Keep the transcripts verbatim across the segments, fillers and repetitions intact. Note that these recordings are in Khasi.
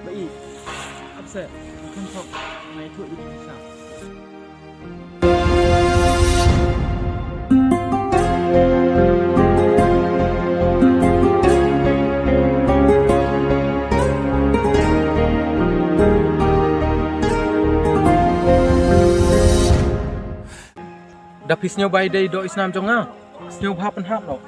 Ba i, ap se, kan thok, ngai thuh i sa. Da phi sngew ba i dei doh i snam jong nga, sngew bha pynhap noh.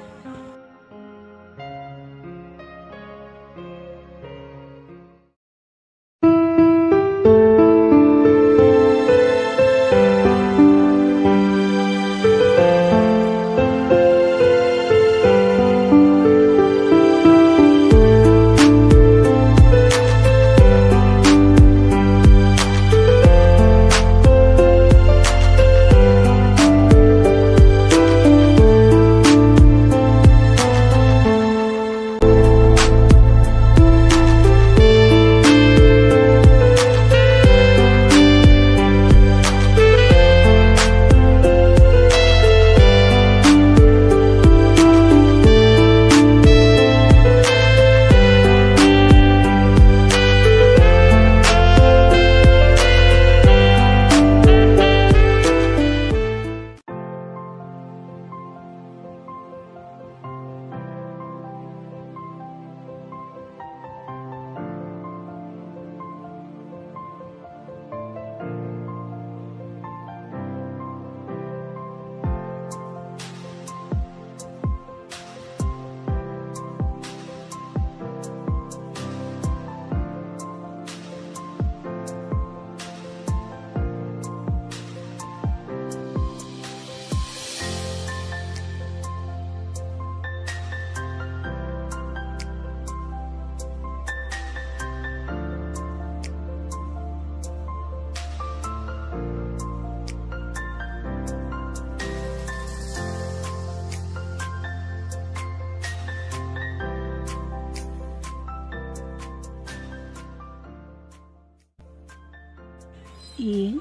I,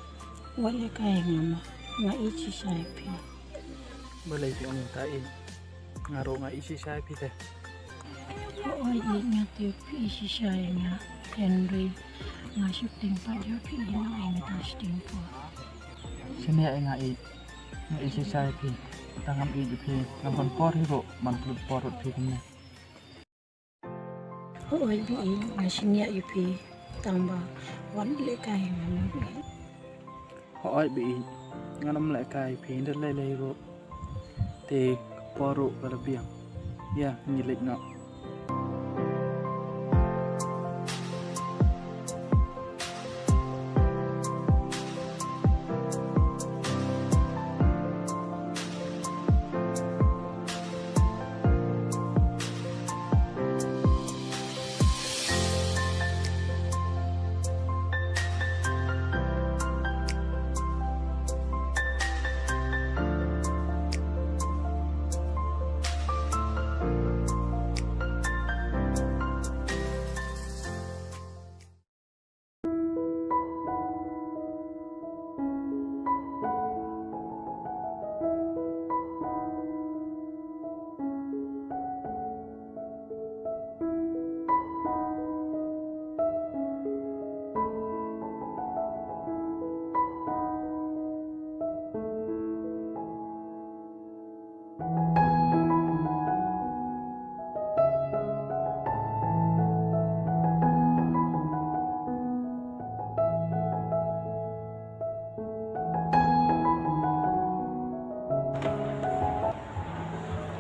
wat lehkai ïa nga ma, nga ïeit shisha ïa phi. Balei phi ong kumta i? Nga ruh nga ïeit shisha ïa phi te. Hooid i, nga tip phi ïeit shisha ïa nga. Hynrei nga shu tieng pat ïa phi, i, nga ai mynta shiteng por. Shane i, nga ïeit, nga ïeit shisha ïa phi. Tang ngam ïeit ïa phi, ngam don por hi ruh ban pynlut por bad phi kumne. Hooid ba i, nga shaniah ïa phi, tang ba wat lehkai ïa nga ma ba i. Hooid ba i, ngan ym lehkai ïa phi da lei lei ruh. Te ka por ruh ka la biang. Ïa, ngi leit noh.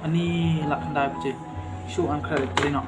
Ani lah khyndai baje. Shu an khreh ri noh.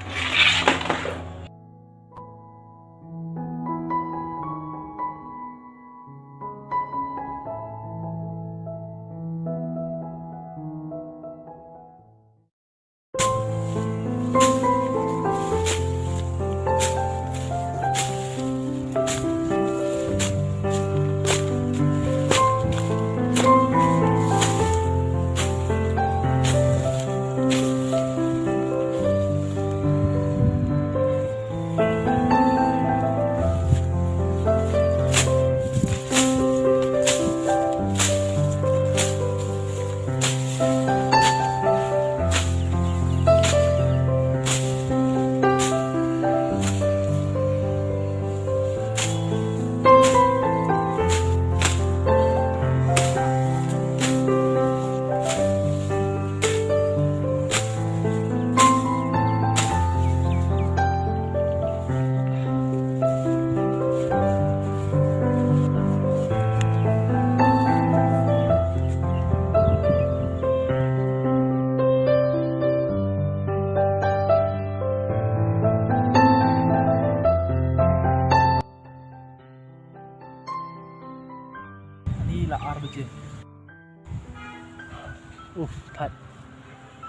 Uf, thait.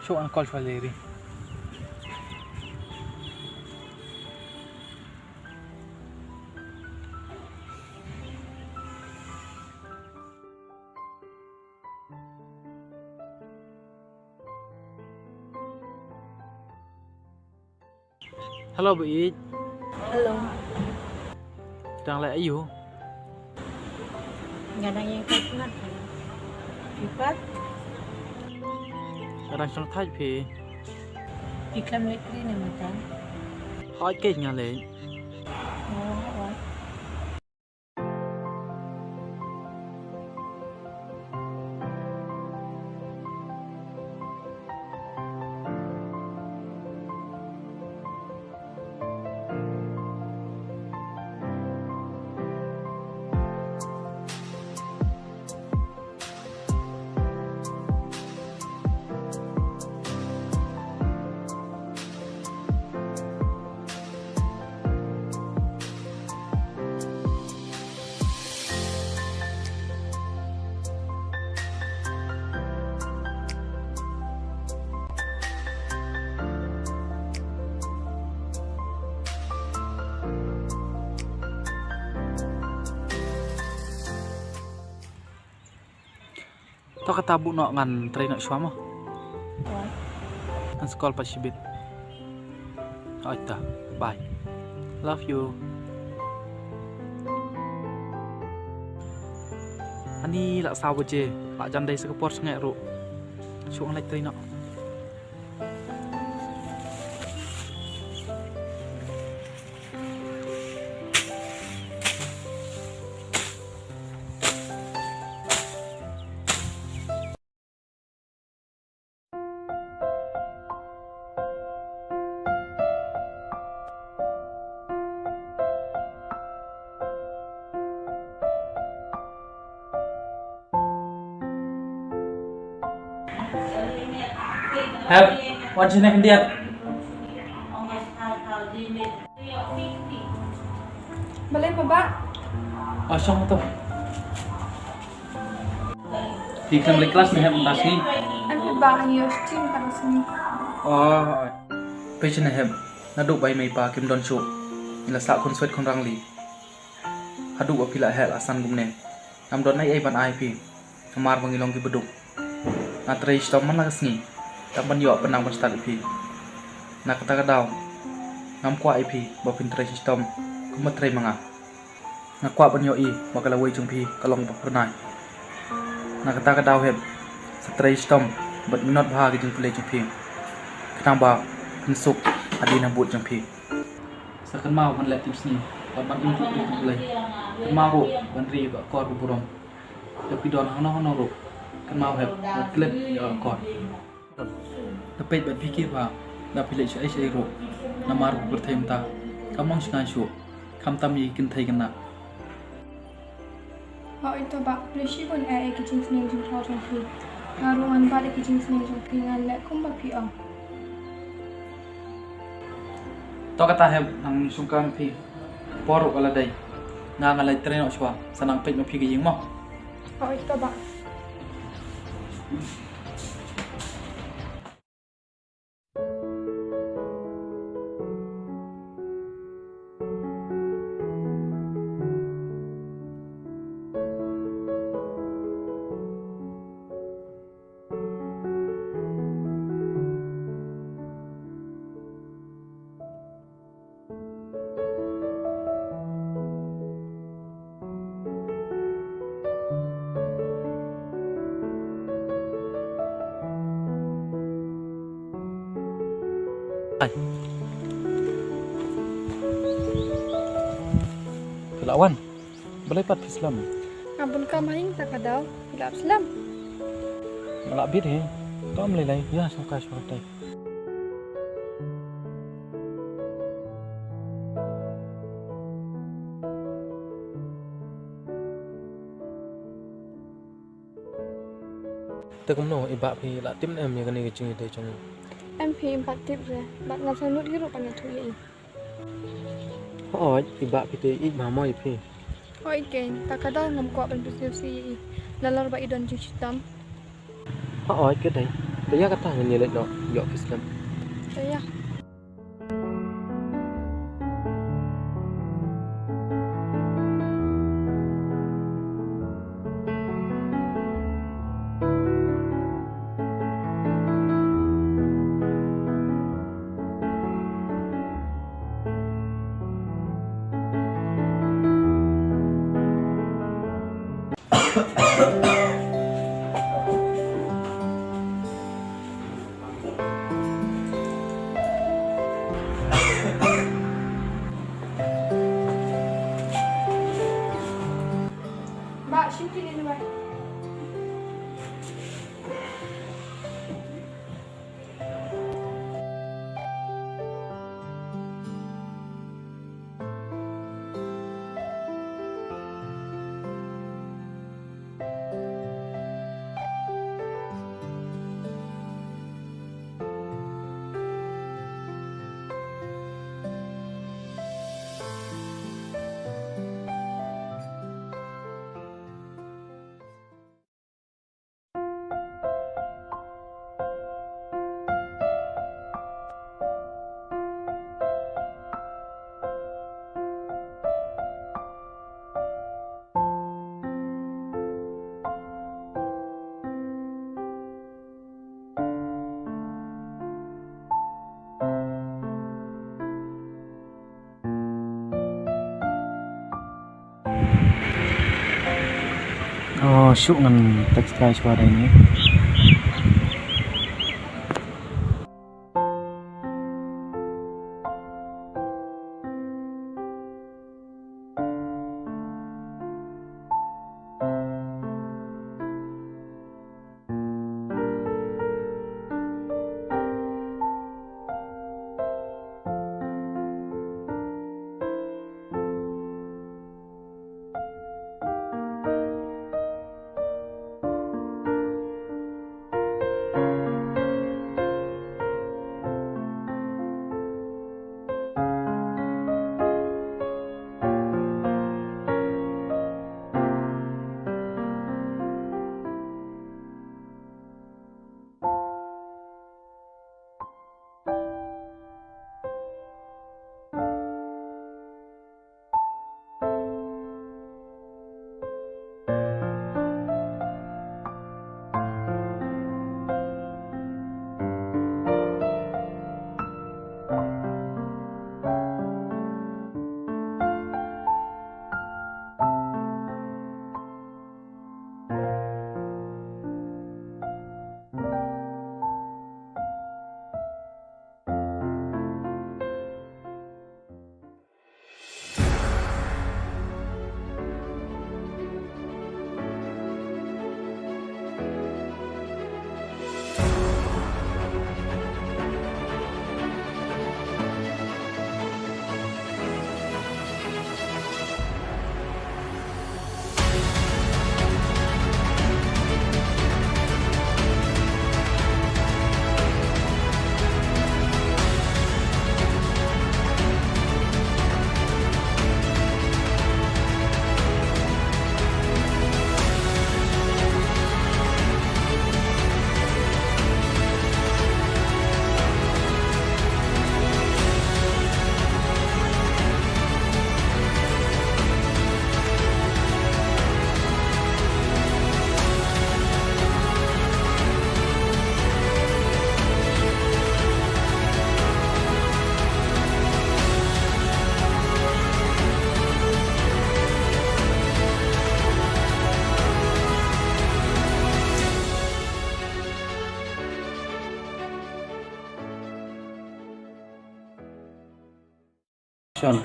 Shuh, ngan call shuwa ïa i. Hello, Ba Ïeit. Hello. Dang leh aïu? Nga dang ïeng kat ngat. Phi pat? Nga dang shong thait phi. Phi khlem leit kri ne mynta? Hooid, kei nga leit. Oh, hooid. To kata buh noh, ngan trei noh shuwa mo. Ngan scroll pat shibit. Hooid ta. Bye. Love you. Ani la saw baje, la jan dei sa ka por sngewbha ruh. Shuh, ngan leit trei noh. Hep, wan sini hyndiat. Balei, Bah? Oh, shong to. Phi khlem leit klas ne hep mynta sngi? Em, Bah, ngi ïoh shim mynta ka sngi. Oh, phi shane hep. Naduh ba i mei i pa kim don shuh, ngi la sah khun swet khun rangli. Haduh ba phi la heh la san kumne, ngam don ei ei ban ai phi. Namar ba ngi long kiba duk. Nga trei shitom man la ka sngi, tang ban ïoh pynnang ban stad ïa phi. Na kata ka daw, ngam kwah ïa phi ba phin trei shitom kumba trei ma nga. Nga kwah ban ïohi ba ka lawei jong phi ka long ba phyrnai. Na kata ka daw hep, sa trei shitom bad minot bha ki jingpule jong phi, khnang ba phin suk hadien habud jong phi. Sa kynmaw ban leh tipsngi bad ban im khmih ïa U Blei. Kynmaw ruh ban ri ïa ka akor ka burom. Lada phi don hangno hangno ruh, kynmaw hep ban klet ïa ka akor. Da peit bad phi kyrpad, da phi leh shaei shaei ruh, namar ka pyrthei mynta kam long shngaiñ shuh, khamtam ïa ki kynthei khynnah. Hooid to Bah, khublei shibun eh ïa ki jingsneng jingthaw jong phi. Nga ruh ngan bat ïa ki jingsneng jong phi, ngan leh kumba phi ong. To kata hep, nang shongkha phi. Por ruh ka la dei. Nga ngan leit trei noh shuwa, sa nang peit ma phi ka ïing mo. Hooid to Bah. Ai. Phi la wan? Balei pat phi slem? Nga bun kam ha ïing ta ka daw, phi la slem? Nga la bit hi. Kam lei lei, ïa shongkha shongkha. Te kumno, i bah phi la tip ne em ïa kane ka jingïadei jong ngi? Em phi, im pat tip re, bad ngam sngewthuh ruh ban ïathuh ïa i. Hooid, i bah phi te i ïeit bha mo ïa phi. Hooid keiñ, ta ka daw ngam kwah ban pynsngewsih ïa i, nalor ba i don jingshitom. Ha, oi, ka dei. Te ïa kata ngin ïa leit noh ïa office lem. Te ïa. Ba, shim ki lin bai. Oh, shuh ngan text kai shuwa da ini. Shon.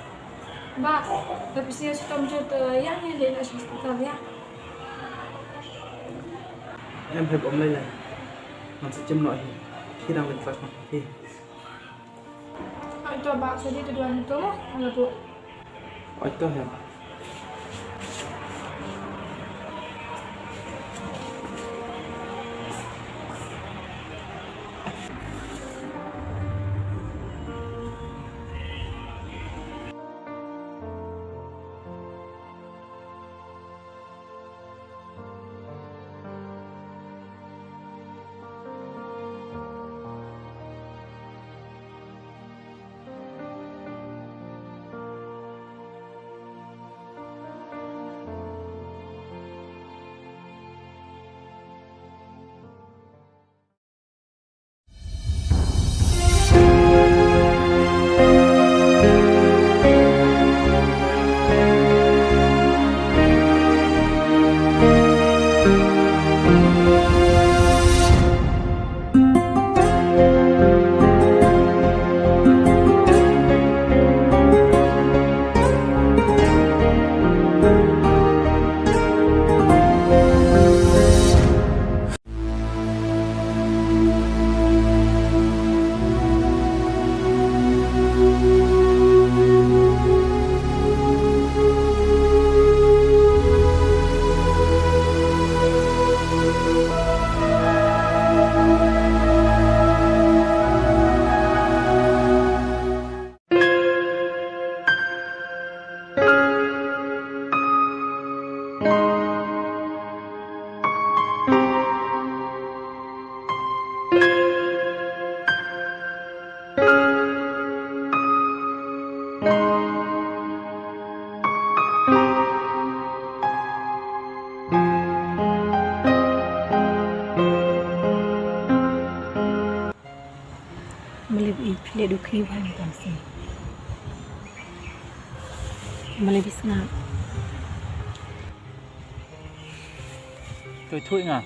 Ba, da phi sngewsih shitom jur te ïa ngi leit noh sha hospital ïa. Em, hep ym lei lei. Ngan sa jem noh hi. Phi dang leit klas noh hi. Ai to ba, sa dei to duwan to mo, ala to. Ai to hep. Dukhi bha ïa ka mynsiem. Balei phi sngap? To ïathuh ïa nga,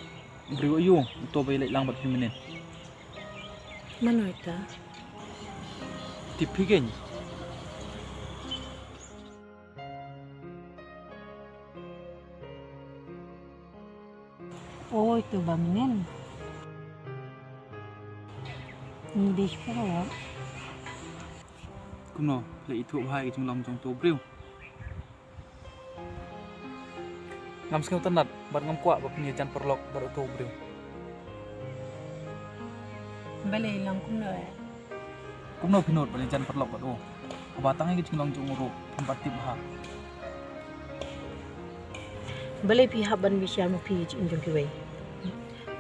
u briew aïu uto ba ïaleit lang bad phi mynnin? Mano ita? Tip phi kein. Oi, to ba mynnin. Ngi dei shipara. Kumno, la ithuh bha ïa ka jinglong jong uto u briew? Ngam sngewtynnat bad ngam kwah ba phin ïajan paralok bad uto u briew. Balei long kumno eh? Kumno phi nud ban ïajan paralok bad u? Haba tang ïa ka jinglong jong u ruh phim pat tip bha. Balei phi hap ban bishar ma phi ïa ka jingim jong kiwei?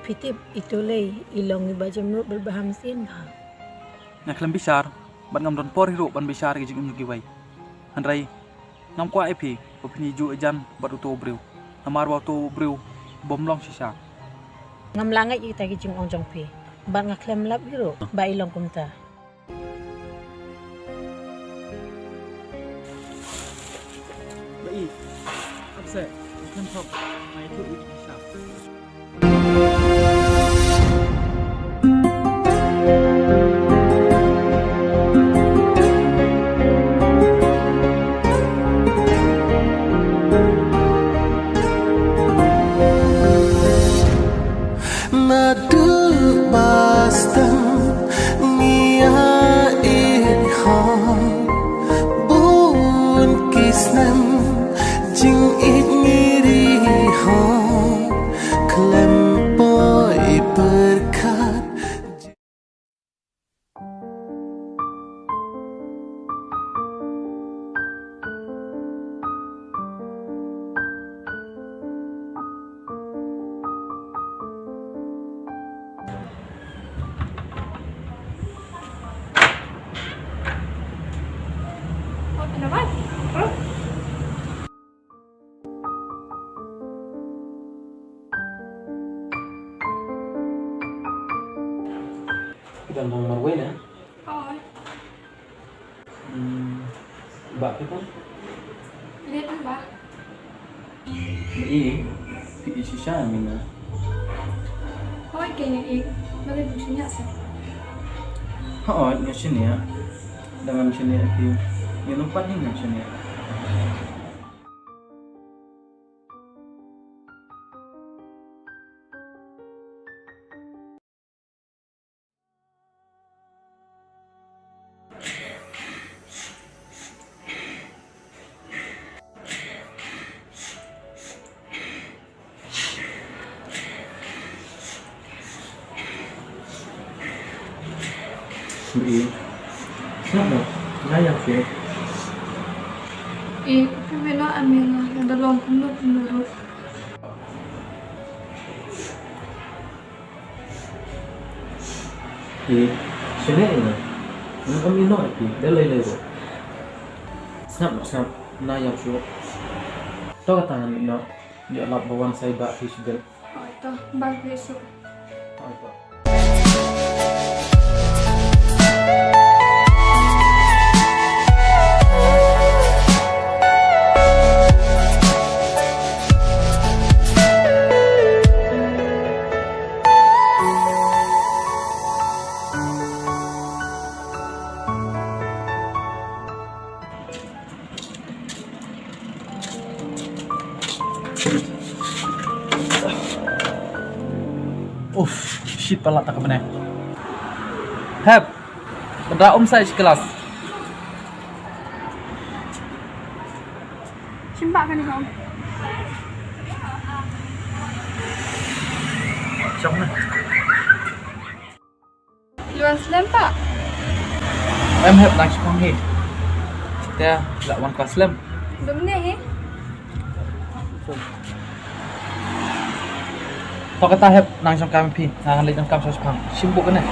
Phi tip ito lei i long iba jemnud bad ba ha mynsiem bha. Nga khlem bishar bad ngam don por hi ruh ban bishar ïa ka jingim jong kiwei. Hynrei ngam kwah ïa phi ba phin ïajuh ïajan bad uto u briew, namar ba uto u briew u bym long shisha. Ngam lah ngeit ïa kita ki jingong jong phi bad nga khlem lap hi ruh ba i long kumta. Ba i, ap se, u khlem thok, nga ïathuh ïa phi shisha. Naduh ba sdang ngi ïa ïeit ho, bun ki snem jingïeit ngi ri ho, khlem poi pyrkhat. Phi don tang marwei ne? Hooid. Hmm, bah phi tang? Leit bah. Ba i, phi i shisha ïa nga? Hooid, kein nga i. Balei phim shaniah seh? Hooid, nga shaniah. Da ngam shaniah phi, ïano pat hi ngam shaniah. Ba i, sngap noh, nga ïam shuh. I, phi mih noh, Amira, lada long kumno kumno ruh. I, shaniah ïa nga. Ngam ïehnoh ïa phi da lei lei ruh. Sngap noh, sngap, nga ïam shuh. To kata ngan mih noh. Ïa lap ba wan sa ïa bah phi shuh. Hooid to, bah phi shuh. Hooid to. Uff, shit, palat ta ka bneng. Hep, bynta um sa shi klas. Shim ba kane ka um. Shong na. Wan slem pa. Em hep nang shipang hi. Te la wan ka slem. Dum ne hi. To kata hep nang shong kam phi. Nang leit nang kam shipang. Shim buk ne.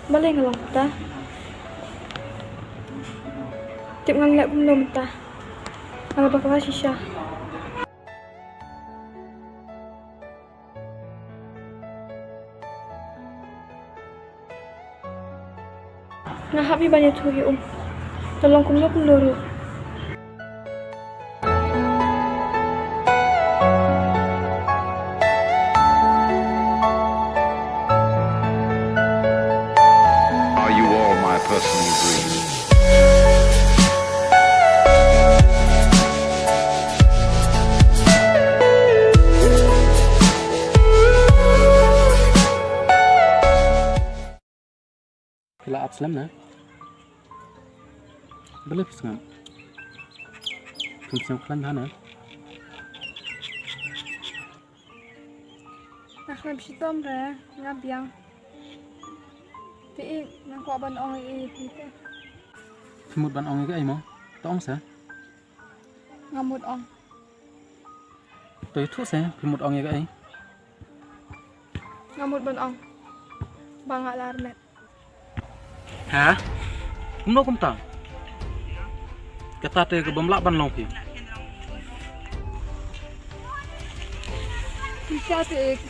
Balei nga long kumta? Tip ngan leh kumno mynta? Nga la bakla shisha. Nga hap hi ban ïathuh ïa u. Te long kumno kumno ruh. Are you all my personal dream? Phi la ap slem na? Balei phi sngap? Phim sngew khlaiñ bha na? Nga khlem shitom re, nga biang. Phi i, nga kwah ban ong ïa i phi te. Phi mut ban ong ïa kaei mo? To ong sa. Nga mut ong. To ïathuh sa, phi mut ong ïa kaei? Nga mut ban ong ba nga la armet. Ha? Kumno kumta? Kata te ka bym lah ban long phi. Pisa te ik.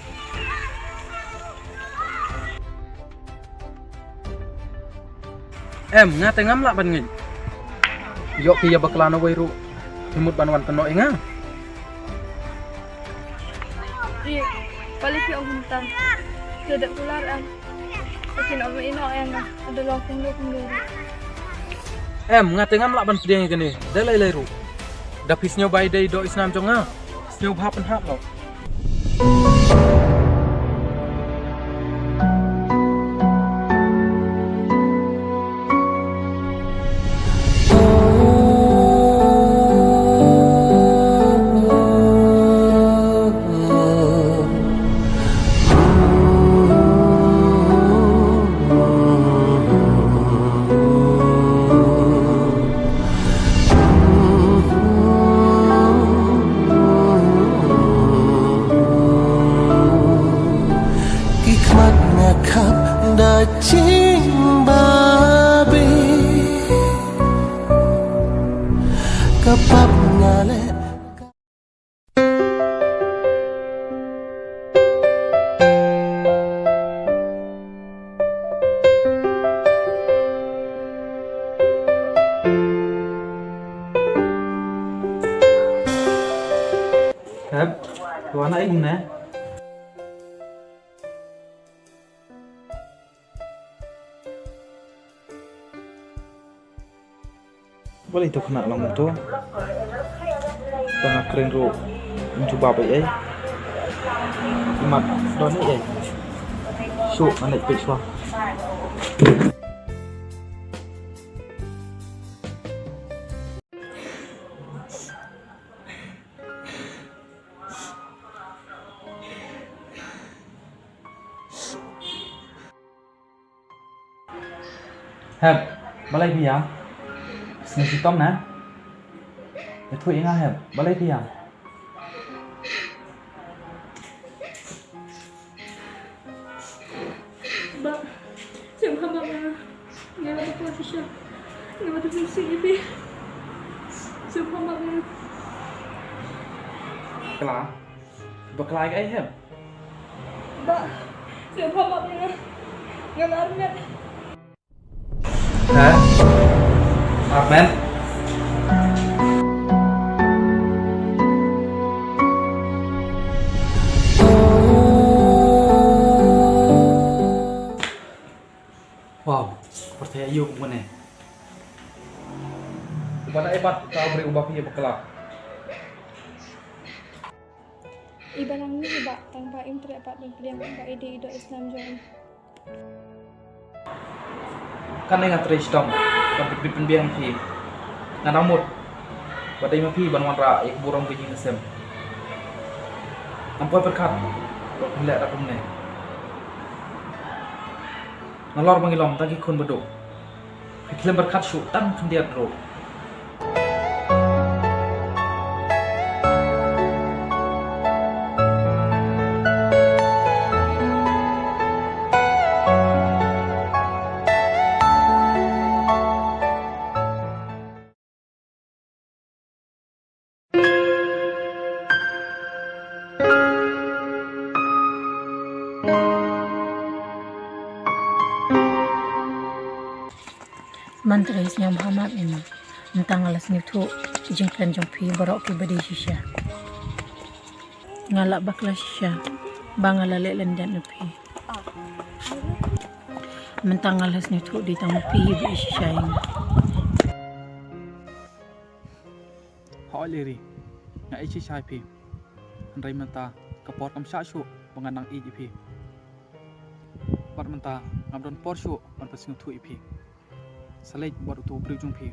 Em, nga te ngam lah ban ngeit. Ïoh ki ïa bakla na wei ruh. Phi mut ban wan kynnoh ïa nga. Ri, pali phi ong kumta. Te da kular em. Akin ong ino ïa nga. Ada long kumno kumno ruh. Em, nga te ngam lah ban pdiang ïa kane. Da lei lei ruh. Da phi sngew bai dei doh i snam jong nga. Sngew bha pynhap noh. Ki khmat nga khap da jingbabe. Ka pap nga leh. Hep, wan ai kumne. Balei to khynnah long to? Tang nga kren ruh ym jubab ei ei. Imat don ei ei. Shu nga leit peit shuwa. Hep, balei phi ïam? Sngew shitom na? Ïathuh ïa nga Hep, balei phi ïam? Bah, sngewbha map ïa nga. Nga la bakla shisha. Nga la bakla shisha ïa phi. Sngewbha map ïa nga. Bakla? Bakla ïa kaei Hep? Bah, sngewbha map ïa nga. Nga la armet. Ha? Armet? Wow, pyrthei aïu kumne. Uba dei pat ka briew uba phi bakla. I Balang ne i Bah, tang ba im treh pat ban pdiang ba i dei i doh i snam jong i. Kane nga trei shitom ban pynbit pynbiang phi. Nga dang mut ba dei ma phi ban wanrah ïa ka burom ka jingïasem. Ngam poi pyrkhat ba phin leh da kumne. Nalor ba ngi long tang ki khun baduk. Phi khlem pyrkhat shuh tang khyndiat ruh. Mynta nga sngewbha map ïa nga. Mynta nga la sngewthuh ki jingkren jong phi baroh kiba dei shisha. Nga la bakla shisha ba nga la leh lyndet na phi. Mynta nga la sngewthuh dei tang ma phi hi ba ïeit shisha ïa nga. Hooid Liri, nga ïeit shisha ïa phi. Hynrei mynta ka por kam shah shuh ba ngan nang ïeit ïa phi. Bad mynta ngam don por shuh ban pynsngewthuh ïa phi. Sa leit bad uto u briew jong phi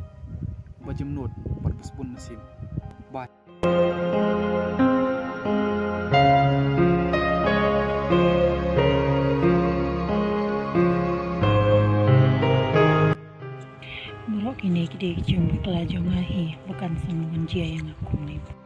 uba jemnud bad uba sbun mynsiem. Bye. Baroh kine ki dei ki jingbakla jong nga hi ba kan sa wan jia ïa nga kumne.